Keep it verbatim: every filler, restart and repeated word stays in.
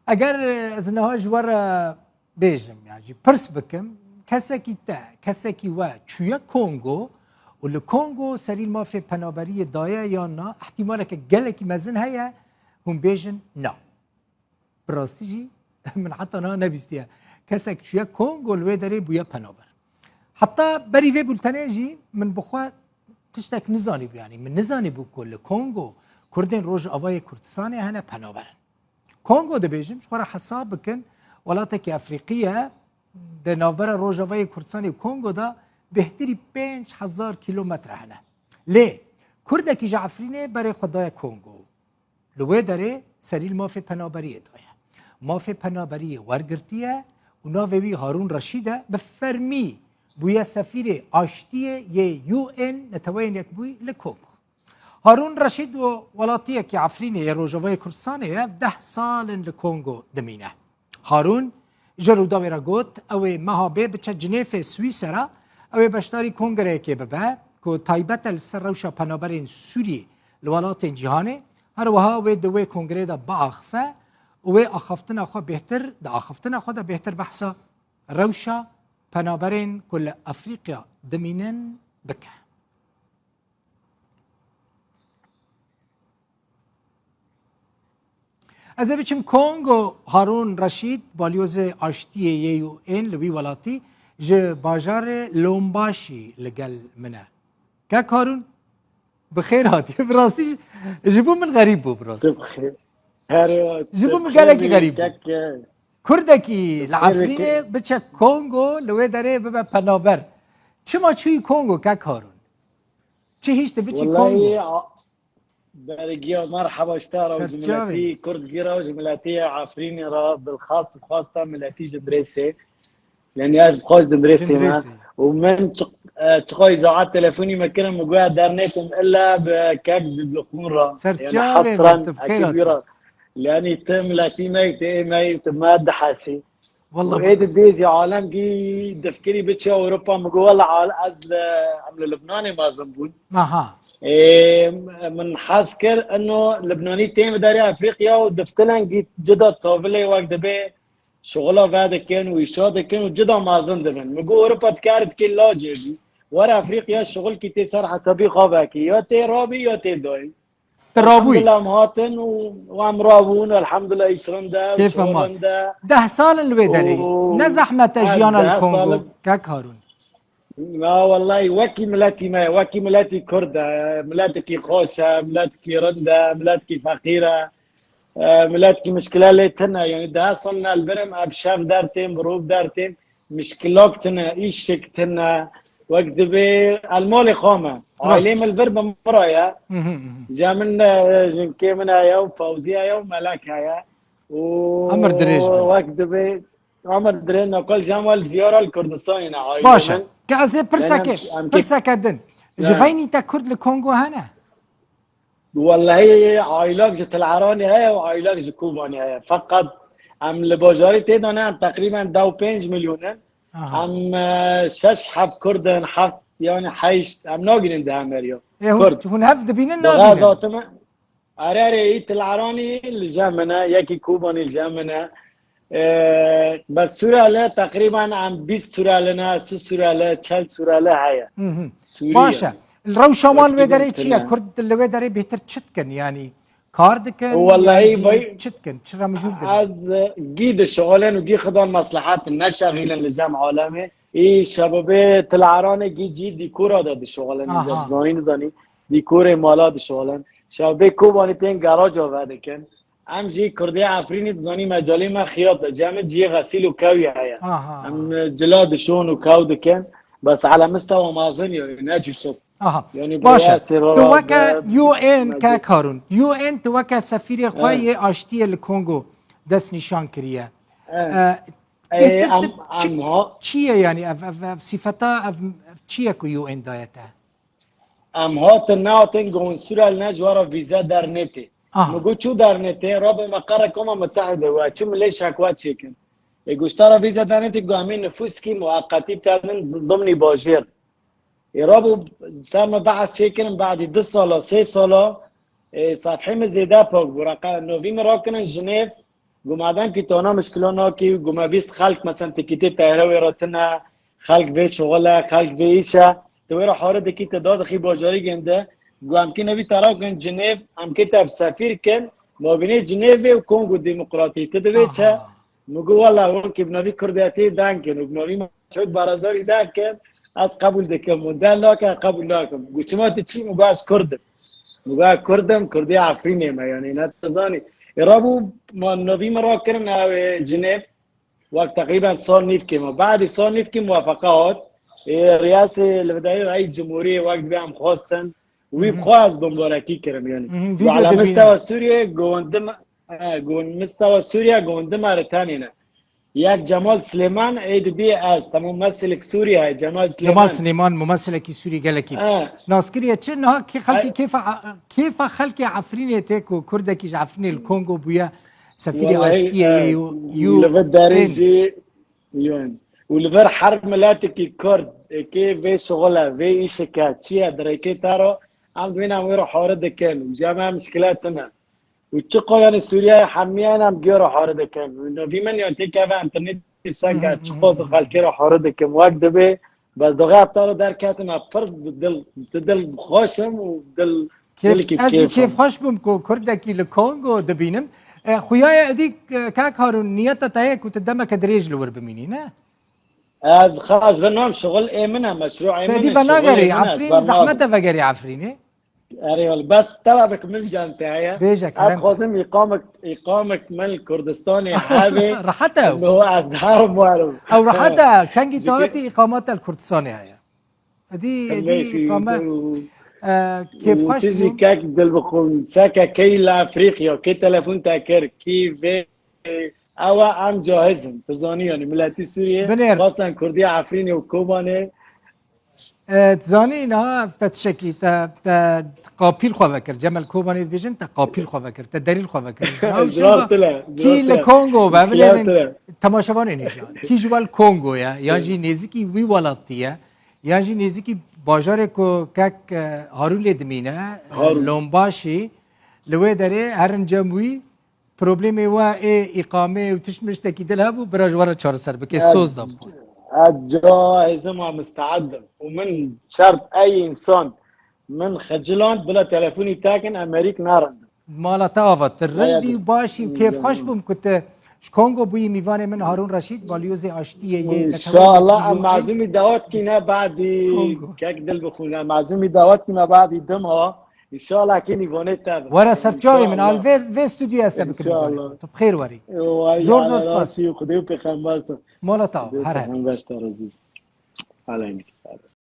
Eger, e, ez niha ji we re bêjim, yan jî pirs bikim, kesekî te, kesekî we çûye Kongo û li Kongo serî li mafê penaberiyê daye yan na, ihtimaleke gelekî mezin heye hûn bêjin na. Bi rastî jî min heta niha nebîstiye kesek çûye Kongo li wê derê bûye penaber. Heta berî vê bultenê jî min bi xwe tiştek nizanîbû, yanî min nizanîbû ku li Kongo Kurdên Rojavayê Kurdistanê hene penaber in. Kongo dibêjim, ji xwe re hesab bikin, welatekî Efrîqî ye, di navbera Rojavayê Kurdistanê û Kongo de bêhtirî pênc hezar kîlometre hene. Lê Kurdekî ji Efrînê berê xwe daye Kongo. Li wê derê serî li mafê penaberiyê daye. Mafê penaberiyê wergirtiye û navê wî Harûn Reşîd e, bi fermî bûye sefîrê aştiyê yê U N, Neteweyên Yekbûyî, li Kongo. Harûn Reşîd û welatiyekî Efrînê yê Rojavayê Kurdistanê ye, deh sal in li Kongo dimîne. Harûn ji Rûdawê re got, ew ê meha bê biçe Cinêfê Swîsera, ew ê beşdarî kongreyekê bibe ku taybet e li ser rewşa penaberên Sûriyê li welatên cîhanê. Her wiha wê di wê kongreyê de biaxife û wê axaftina xwe bêhtir, di axaftina xwe de bêhtir behsa rewşa penaberên ku li Efrîqya dimînin bike. Ez ê biçim Kongo. Harûn Reşîd, balyozê aştiyê yê U N li wî welatî, ji bajarê Lombaşî li gel min e. Kek Harûn, bi xêr hatiye. Bi rastî ji bo min xerîb bû, bi rastî. Tu bi xêr. Her Ji bo tu min bi gelekî xêr bî, xerîb bû. Kek, e, Kurdekî tu bi li xêr bî, Efrînê ke- biçe Kongo, li wê derê bibe penaber. Çima çûyî Kongo, kek Harûn? Çi hîş te biçî Kongo? Wellahî, a-, Bergiya, merheba ji te re û ji Serçavê. Miletî Kurd gî re û ji miletî Efrînê re, bilxas û xwasta miletî Cindirêsê. Yanî ez bi xwe ji Cindirêsê me. Cindirêsê. Û min çi-, e, çiqa îzaet telefonî me kirin, min got dernêtim illa bi kek Dibluxûn re. Serçavê yanî min, hesran, tu bi xêr hatî. Re. Yanî tu miletî me yî, tu ê me yî, tu me dihesî. Wallah û ê di dêzî alem gî difkirî biçe Ewropa, min got, "Wela al-, ez li, em li Libnanê mezin bûn." Aha. Ê, min hez kir, ino Libnanî tên bi derê Efrîqya û diftilen gî cida tavilê wek dibê şixula vedikin û îşa dikin û cida mezin dibin. Min got, "Ewropa dikare dikê lacê bî. Were Efrîqya şixulkî tê ser hesabî xwe vekî. Ya tê rabî ya tê dayî." Tu rabûyî. Elhamdulillah, em hatin û, û em rabûn, elhamdulillah, îş rind e, Kêfa şixul ma. Rind e. Deh sal in li wê derê. Û Ne zehmet e ez jiyana li deh Kongo, sal in. Kek Harûn. Na, wellahî, wekî miletî me, wekî miletî Kurd e, miletekî xweş e, miletekî rind e, miletekî feqîr e, e, miletekî mişkile lê tune. Yanî deh sal ne li vir im, ev şev dertêm, bi rûv dertêm. Mişkilok tine, îşik tine, wek dibê el malê xwe me. Rast. Ailê min li vir bi min re ye. Hı hı, hı hı. Cem min, e, jinkê min heye û Fewziye ye û Melek heye. Û Emir dirêj be. Wek dibê, emir dirêj, nakol cem wel ziyara li Kurdistanê ne ailê Baş e. Min. Ke ez ê Yani pirseke, em, em kê- pirseke din. Ji Yani. Xeynî te Kurd li Kongo hene? Wellahî aylak ji Til Eranê heye û aylak ji Kobanê heye. Feqet em li bajarî tê de ne, em teqrîben deh û pênc milyon in. Aha. Em, e, şeş heb Kurd in, heft, yanî heşt, em nagînin di hemeriya. Ê, hûn, Kurd. Hûn hev dibînin, Bi nabînin? Xezatime, erê, erê, î Til Eranî li cem min e, yekî Kobanî li cem min e. E, bes Suriyeli teqrîben em bîst Suriyeli ne, si Suriyeli, çel Suriyeli heye. Hı hı. Sûrî Baş e. yani. Rewşa wan Wekî wê derê çi ye? Kurd li wê derê bêhtir çi dikin? Yanî kar dikin, Wellahî yan jî vay- çi dikin? Çi remijûr dibin? Ez, e, gî dişixulin û gî xidan meslehet nişexîlin li cem alemê. Î şebabê Til Eranê gî cî dîkora de dişixulin. Aha. Zanî nizanî dîkorê mala dişixulin. Şebabê Kobanî tên geraja vedikin. Em jî Kurdê Efrînî dizanî mecalê me xiyat e. Cem ciyê xesîl û kewî heye. Aha. Em, e, cila dişon û kew dikin. Bes elemista wa mezin ye, ne cusur. Aha. Yani Baş e. Buraya Tu sirara weke be-, U N mecid. Kek Harûn. U N tu weke sefîrê xwe Evet. Yê aştiyê li Kongo destnîşan kiriye. Evet. E, Ê, bêhtir em, tu çi, em ha- çi ye yani ev, ev, ev sifeta, ev, ev çi ye ku U N daye te? Em hatin nehatin gon Suriyel ne ji we re vîze dernêtê. Aha. Min got çû dernêtê, rabê meqere Koma Mutehide we, çû min lê şekwe çêkin. Ê, got ji te re vîze dernêtê, got em ê nifûskî muweqetî bikevin dimnî bajêr. Ê, rabû ser me behs çêkirin, badî du sala, sê sala, ê, sefhê min zêde pak bû. Reqa novî min rakirin Jinêv, Got, madem ki tu ana mişkila nakî, got, me bîst xelk, mesela, tikîtê teyarê wê re tine, xelk vê şixul e, xelk vê îş e, tu wê re hare dikî, tu dadixî bajarî gênde. Got, em kê nevî tera kin Cinêv, em kê te bi sefîr kin, mabînê Cinêvê û Kongo Demokratî. Tu divê çi? Aha. Min got, wela, wekî bi navî Kurdetê deng kin û bi navî Mesûd Barazanî deng kin, ez qebûl dikim. Min deng nake, qebûl nakim. Got, çima tu çî? Min got, ez Kurd im. Min got, Kurd im, Kurdê Efrînê me, yanî ne tu zanî. Ê, rabû, ma navî min rakirin ew ê Cinêv, wek teqrîben sal nîvkê me. Badî sal nîvkê muwafeqa hat. Ê, riyasê li vidarî reîs cumhuriyê wek divê em xwestin. Wî bi xwe ez bombarekî kirim, yanî. Mhm, Got, vîdeo ala dibîne. Mistewa Sûriyê, gondim, e, gon-, mistewa Sûriye gondim e, tenê ne. Yek Cemal Silêman, ê dibî ez, tamam, meselek Sûriye heye, Cemal Silêman. Cemal Silêman, mumesilekî Sûrî gelekî. Ha. Naskiriye çi? Niha kê xelkê, Ay- kêfa, kêfa xelkê Efrînê tê ku Kurdekî ji Efrînê li Kongo bûye sefîrê Wellahî, aştiyê e, yê û, yû li vir derê ên. Jî, yûn. Û li vir her miletekî Kurd, ê kê vê şixul e, vê îşeke, çi ye, dirêkê te re, em dibînin em wê re hare dikin. Û cem em mişkile tune. Û çiqa, yanî, Sûriye hemiyan em gê re hare dikin. Û navî min, yanî, têkeve internetê senge, Mhm, çiqa mhm, zû mhm. xelkê re hare dikim. Wek dibê, bes doxê heta re derketim, ez pir dil, dil xweş im û dil, Kêf, dilekî ez jî kêf im. Kêfxweş bûm ku Kurdekî li Kongo dibînim. E, xuya ye edî, e, kak Harûn, niyeta te ye ku tu demeke dirêj li wir bimînî, ne? Ez xaş ve nam şixul ê min e, meşrû ê Tu min edî e, şixul ê venagerî min e, ez Efrîn, bernadim. Zehmet e vegerî Efrînê. Erê wele, bes telebek min jan te heye. Bêje, Ez kerem. Xwazim îqamek, îqamek min li Kurdistanê hebe. Rehet e. No, ez dar muerim. Ew rehet e. Kengî Ji te ke- hatî îqamet el Kurdistanê heye. Edî, edî Xemê îqame, û, e, û kêfxweş tijî bû. Kek dilbixwin, seke key li Efrîqya, kê telefon te kir, kî vê, ew e, em cahiz in. Tu zanî, yanî, miletî Sûriyê, Binêr. Xwestan Kurdî Efrînê û Kobanê, E, tu zanî niha te tişekî, te, te qapîl xwe vekir. Cem el Kobanê dibêjin, te qapîl xwe vekir, te derîl xwe vekir. Niha Zirar çima tile, kî zirar li tile. Kongo be, Zirar bilênin tile. Temaşevanê nêja. Kî ji wel Kongo ye, yan jî nêzîkî wî welatî ye, yan jî nêzîkî bajarê ku kek, e, Harûn lê dimîne, e, Harûn. Lombaşî, li wê derê herin cem wî, problemê we ê îqameyê û tişt miştekî dil hebû, bira ji we re çareser bike, soz da bixwe. Ez cahizim a misteed im. Û min şert ey însan min xiciland, bila telefonî tekin, em merîk narindim. Mala te ava, tu rindî û başî û kêfxweş bûm ku tu ji Kongo bûyî mîvanê min Harûn Reşîd, balyozê aştiyê yê. Înşallah, em mezûmî dawet kîne badî Kongo. Kek dil bixwîne, mezûmî dawet kîne badî dima. Înşallah kê mîvanê te bim. Were ser çavê min, al vê, vê stûdyoyê ez te bikim mîvanê. Înşallah. Tu bi xêr werî. Zor zor spas. Rastî û Xwedê û pêxember te. Mala te ava, her her. Pêxember te razî. Aleyhîm.